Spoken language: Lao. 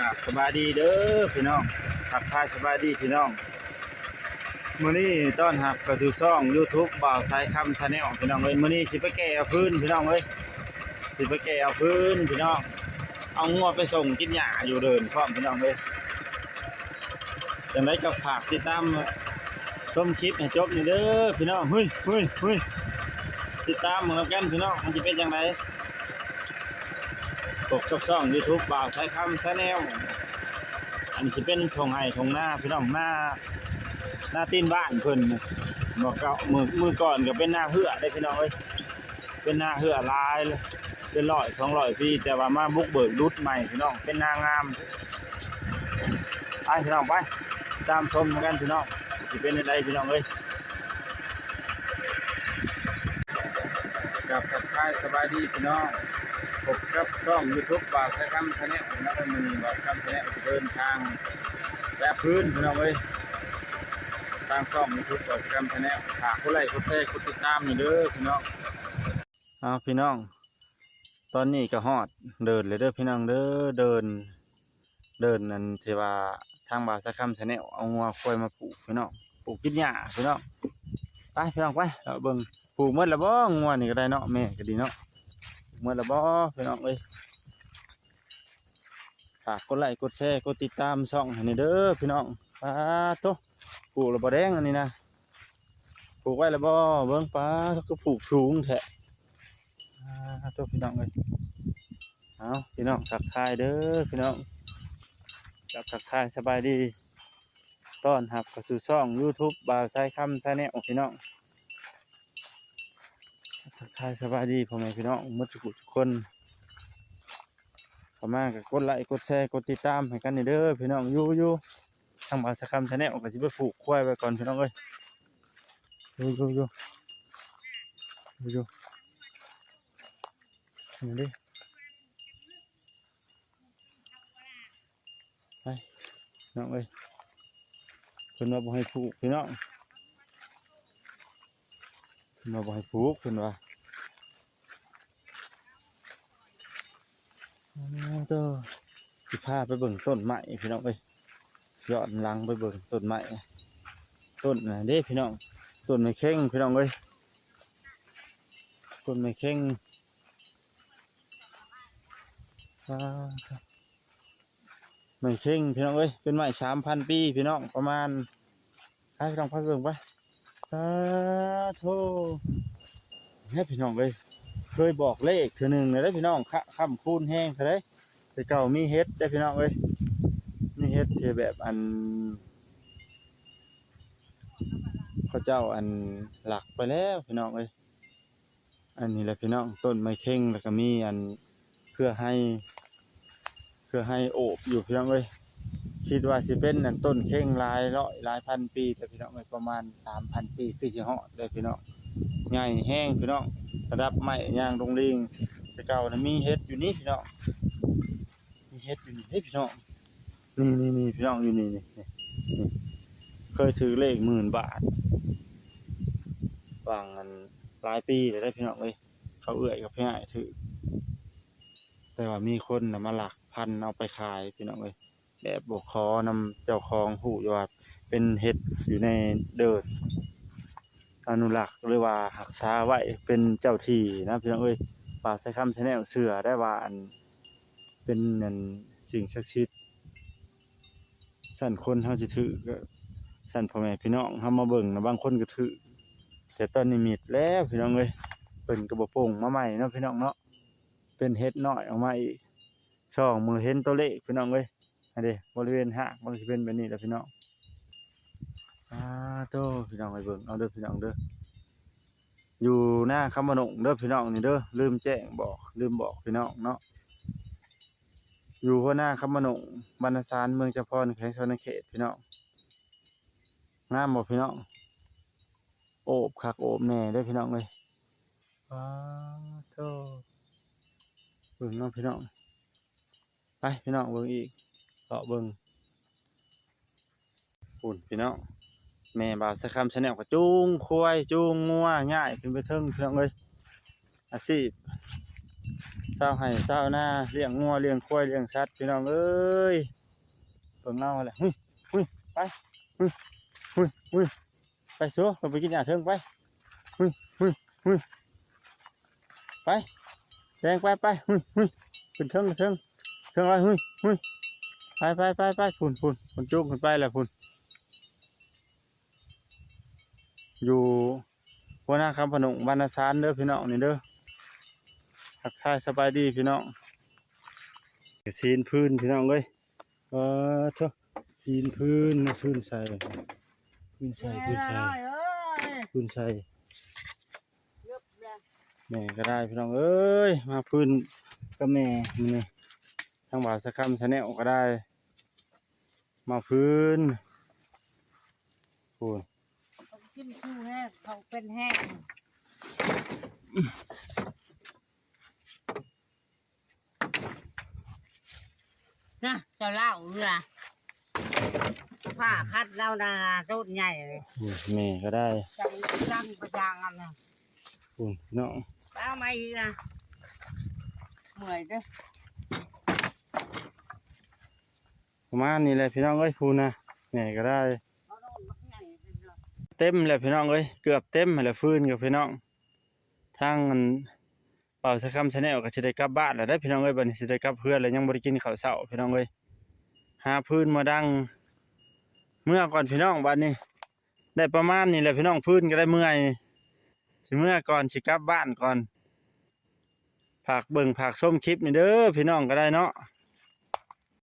ອ່າ ສະບາຍດີເດີພີ່ນ້ອງ ທັກທາຍສະບາຍດີພີ່ນ້ອງ. ມື້ນີ້ຕ້ອນຮັບເຂົ້າສູ່ຊ່ອງຢູທູບບ່າວສາຍຄຳແຊນແນວພີ່ນ້ອງເອີຍ. ມື້ນີ້ຊິໄປແກ່ເອົາຟືນພີ່ນ້ອງເອີຍ ຊິໄປແກ່ເອົາຟືນພີ່ນ້ອງ ເອົາງົວໄປສົ່ງກິນຫຍ້າຢູ່ເດີ່ນພ້ອມພີ່ນ້ອງເອີຍ. ຈັ່ງໃດກໍຝາກຕິດຕາມຊົມຄລິບໃຫ້ຈົບນີ້ເດີພີ່ນ້ອງ. ຫຸຍ ຫຸຍ ຫຸຍ ຕິດຕາມເບິ່ງນຳກັນພີ່ນ້ອງ ມັນຊິເປັນຈັ່ງໃດ. ພົບກັບຊ່ອງຢູທູບບ່າວສາຍຄຳແຊນແນວ. ອັນນີ້ຊິເປັນທົ່ງໄຮ່ທົ່ງນາພີ່ນ້ອງ ນາ ນາຕີນບ້ານເພິ່ນ. ເມື່ອເກົ່າ ມື້ ມື້ກ່ອນກໍເປັນນາເຮືອເດ້ພີ່ນ້ອງເອີຍ ເປັນນາເຮືອຫຼາຍ ເປັນຮ້ອຍສອງຮ້ອຍປີ ແຕ່ວ່າມາບຸກເບີກດຸດໃໝ່ພີ່ນ້ອງ ເປັນນາງາມ. ໄປພີ່ນ້ອງ ໄປຕາມຊົມນຳກັນພີ່ນ້ອງ ຊິເປັນຈັ່ງໃດພີ່ນ້ອງເອີຍ. ກັບທັກທາຍສະບາຍດີພີ່ນ້ອງ ພົບກັບຊ່ອງຢູທູບບ່າວສາຍຄຳແຊນແນວພີ່ນ້ອງ. ມື້ນີ້ບ່າວສາຍຄຳແຊນແນວຊິເດີນທາງແປບພື້ນພີ່ນ້ອງເອີຍ ທາງຊ່ອງຢູທູບບ່າວສາຍຄຳແຊນແນວ. ຝາກກົດໄລ້ກົດແຊກົດຕິດຕາມນີ້ເດີພີ່ນ້ອງ. ເອົາພີ່ນ້ອງ ຕອນນີ້ກໍຮອດເດີ່ນແລ້ວເດີພີ່ນ້ອງເດີ ເດີ່ນ ເດີ່ນອັນທີ່ວ່າທາງບ່າວສາຍຄຳແຊນແນວເອົາງົວຄວາຍມາຜູກພີ່ນ້ອງ ຜູກກິນຫຍ້າພີ່ນ້ອງ. ໄປພີ່ນ້ອງ ໄປເລາະເບິ່ງ ຜູກໝົດແລ້ວບໍ່? ງົວນີ້ກໍໄດ້ເນາະ ແມ່ກໍດີເນາະ ຜູກໝົດແລ້ວບໍ່ພີ່ນ້ອງເອີຍ? ຝາກກົດໄລ້ກົດແຊກົດຕິດຕາມຊ່ອງໃຫ້ແດ່ເດີພີ່ນ້ອງ. ປາໂທ້ ຜູກແລ້ວບໍ່ແດງອັນນີ້ນະ ຜູກໄວ້ແລ້ວບໍ່? ເບິ່ງ ປາໂທ້ ຄືຜູກສູງແທ້. ອາ ໂທ້ ພີ່ນ້ອງເອີຍ ເອົາ ພີ່ນ້ອງ ທັກທາຍເດີພີ່ນ້ອງ ກັບທັກທາຍສະບາຍດີ ຕ້ອນຮັບເຂົ້າສູ່ຊ່ອງຢູທູບບ່າວສາຍຄຳແຊນແນວພີ່ນ້ອງ. ທັກທາຍສະບາຍດີພໍ່ແມ່ພີ່ນ້ອງໝົດທຸກຜູ້ທຸກຄົນ ເຂົ້າມາກໍກົດໄລ້ກົດແຊກົດຕິດຕາມໃຫ້ກັນແດ່ເດີພີ່ນ້ອງ. ຢູ່ ຢູ່ ທາງບ່າວສາຍຄຳແຊນແນວກໍຊິໄປຜູກຄວາຍໄວ້ກ່ອນພີ່ນ້ອງເອີຍ. ຢູ່ ຢູ່ ຢູ່ ຢູ່ ຢູ່ ນີ້ເດ້ ໄປ ນ້ອງເອີຍ ເພິ່ນວ່າບໍ່ໃຫ້ຜູກພີ່ນ້ອງ ເພິ່ນວ່າບໍ່ໃຫ້ຜູກ ເພິ່ນວ່າ. ໂອ້ໂຕ ຊິພາໄປເບິ່ງຕົ້ນໄມ້ພີ່ນ້ອງເອີຍ ຍ້ອນຫຼັງໄປເບິ່ງຕົ້ນໄມ້ ຕົ້ນນັ້ນເດ້ພີ່ນ້ອງ ຕົ້ນໄມ້ເຄັ່ງພີ່ນ້ອງເອີຍ ຕົ້ນໄມ້ເຄັ່ງ. ອາ ໄມ້ເຄັ່ງພີ່ນ້ອງເອີຍ ເປັນໄມ້ສາມພັນປີພີ່ນ້ອງ ປະມານ ໄປພີ່ນ້ອງ ໄປເບິ່ງໄປ. ສາທຸ ເຮັດພີ່ນ້ອງເອີຍ ເຄີຍບອກເລກເທື່ອໜຶ່ງແລ້ວເດ້ພີ່ນ້ອງ ຄ- ຄ້ຳຄູນແຮງເທົ່າໃດ. ແຕ່ເກົ່າມີເຫັດເດ້ພີ່ນ້ອງເອີຍ ມີເຫັດທີ່ແບບອັນ ເຂົາເຈົ້າອັນລັກໄປແລ້ວພີ່ນ້ອງເອີຍ. ອັນນີ້ແຫຼະພີ່ນ້ອງ ຕົ້ນໄມ້ເຄັ່ງ ແລ້ວກໍມີອັນເຄືອໄຮ ເຄືອໄຮໂອບຢູ່ພີ່ນ້ອງເອີຍ. ຄິດວ່າຊິເປັນອັນຕົ້ນເຄັ່ງຫຼາຍຮ້ອຍຫຼາຍພັນປີ ແຕ່ພີ່ນ້ອງເອີຍ ປະມານສາມພັນປີ ຄືຊິຮອດເດ້ພີ່ນ້ອງ. ໃຫຍ່ແຮງພີ່ນ້ອງ ລະດັບໄມ້ຍ່າງດົງເລງ. ແຕ່ເກົ່ານະມີເຫັດຢູ່ນີ້ພີ່ນ້ອງ ມີເຫັດຢູ່ນີ້ເດ້ພີ່ນ້ອງ. ນີ້ໆໆ ພີ່ນ້ອງ ຢູ່ນີ້ ນີ້ ນີ້ ເຄີຍຖືກເລກໝື່ນບາດ ຫວ່າງອັນຫຼາຍປີແລ້ວເດ້ພີ່ນ້ອງເອີຍ. ເຂົາເອື້ອຍກັບເອື້ອຍຖືກ ແຕ່ວ່າມີຄົນນະມາລັກພັນເອົາໄປຂາຍພີ່ນ້ອງເອີຍ ແບບບໍ່ຂໍນຳເຈົ້າຂອງ ຮູ້ຢູ່ວ່າເປັນເຫັດຢູ່ໃນເດີ່ນ ອະນຸລັກ ຫຼືວ່າຮັກສາໄວ້ເປັນເຈົ້າທີ່ນະພີ່ນ້ອງເອີຍ. ບ່າວສາຍຄຳແຊນແນວເຊື່ອໄດ້ວ່າອັນ ເປັນອັນສິ່ງສັກສິດ ຊັ້ນຄົນເຮົາຊິຖືກ ຊັ້ນພໍ່ແມ່ພີ່ນ້ອງເຮົາມາເບິ່ງນະ ບາງຄົນກໍຖືກ ແຕ່ຕອນນີ້ມິດແລ້ວພີ່ນ້ອງເອີຍ. ເພິ່ນກໍບໍ່ປົງມາໃໝ່ເນາະພີ່ນ້ອງເນາະ ເປັນເຫັດນ້ອຍອອກມາອີກ ສ່ອງມື້ເຫັນຕົວເລກພີ່ນ້ອງເອີຍ. ອັນເດ ບໍລິເວນຮາກມັນຊິເປັນແບບນີ້ແຫຼະພີ່ນ້ອງ. ອາໂຕ ພີ່ນ້ອງເອີຍ ເບິ່ງເອົາເດີພີ່ນ້ອງເດີ ຢູ່ນາຄຳມະໂນງເດີພີ່ນ້ອງນີ້ເດີ. ລືມແຈ້ງບອກ ລືມບອກພີ່ນ້ອງເນາະ ຢູ່ຫົວນາຄຳມະໂນງ ບັນນະສານ ເມືອງຈຳພອນ ແຂວງສະຫວັນນະເຂດພີ່ນ້ອງ. ງາມບໍ່ພີ່ນ້ອງ? ໂອບຄັກໂອບແນ່ເດີພີ່ນ້ອງເອີຍ. ປາໂທ້ ເບິ່ງເນາະພີ່ນ້ອງ. ໄປພີ່ນ້ອງເບິ່ງອີກ ເລາະເບິ່ງ. ພຸ້ນພີ່ນ້ອງ ແມ່ບ່າວສາຍຄຳແຊນແນວກໍຈູງຄວາຍຈູງງົວຍ້າຍຂຶ້ນໄປເທິງພີ່ນ້ອງເອີຍ. ອາຊີບ ຊາວໄຮ່ຊາວນາ ລ້ຽງງົວລ້ຽງຄວາຍລ້ຽງສັດ ພີ່ນ້ອງເອີຍ ເບິ່ງເອົາແຫຼະ. ຫຸ້ຍ ຫຸ້ຍ ໄປ ຫຸ້ຍ ຫຸ້ຍ ຫຸ້ຍ ໄປໂຊ ໄປກິນຫຍ້າເທິງໄປ. ຫຸ້ຍ ຫຸ້ຍ ຫຸ້ຍ ໄປ ແດງ ໄປ ໄປ ຫຸ້ຍ ຫຸ້ຍ ຂຶ້ນເທິງ ເທິງ ເທິງໄປ ຫຸ້ຍ ຫຸ້ຍ ໄປ ໄປ ໄປ ໄປ ພຸ້ນ ພຸ້ນ ພຸ້ນ ຈູງຂຶ້ນໄປແລ້ວພຸ້ນ. ຢູ່ຫົວນາຄຳພະນົງ ບ້ານນາຊານເດີພີ່ນ້ອງນີ້ເດີ. ທັກທາຍສະບາຍດີພີ່ນ້ອງ. ຊີ້ນພື້ນພີ່ນ້ອງເອີຍ ປາໂທ້ ຊີ້ນພື້ນ ມາພື້ນໃສ່ ພື້ນໃສ່ ພື້ນໃສ່ ພື້ນໃສ່ ແມ່ກໍໄດ້ພີ່ນ້ອງເອີຍ ມາພື້ນກັບແມ່ມື້ນີ້ ທາງບ່າວສະຄຳ Channel ກໍໄດ້ມາພື້ນ ພຸ້ນ ເຂົາກິນຄືແຮງ ເຂົາເປັນແຮງ ນະ ເຈົ້າເລົ່າຢູ່ນະ ຜ້າຄັດລາວນະ ໂຕໃຫຍ່ເລີຍ ອືມ ແມ່ກໍໄດ້ ຈັງ ຈັງປະຈັງອັນນະ ພຸ້ນພີ່ນ້ອງ ເອົາມາອີກນະ ເມື່ອຍເດີ. ປະມານນີ້ແຫຼະພີ່ນ້ອງເອີຍ ພຸ້ນນະ ແມ່ກໍໄດ້ ເຕັມແລ້ວພີ່ນ້ອງເອີຍ ເກືອບເຕັມແລ້ວ ຟືນກັບພີ່ນ້ອງ ທາງອັນ ບ່າວສະຄຳ Channel ກໍຊິໄດ້ກັບບ້ານແລ້ວເດ້ພີ່ນ້ອງເອີຍ. ບັດນີ້ຊິໄດ້ກັບເຮືອນແລ້ວ ຍັງບໍ່ໄດ້ກິນເຂົ້າເຊົ້າພີ່ນ້ອງເອີຍ ຫາຟືນມາດັງ ເມືອກ່ອນພີ່ນ້ອງ. ບັດນີ້ໄດ້ປະມານນີ້ແຫຼະພີ່ນ້ອງ ຟືນກໍໄດ້ເມື່ອຍ ຊິເມືອກ່ອນ ຊິກັບບ້ານກ່ອນ. ຝາກເບິ່ງຝາກຊົມຄລິບນີ້ເດີພີ່ນ້ອງກໍໄດ້ເນາະ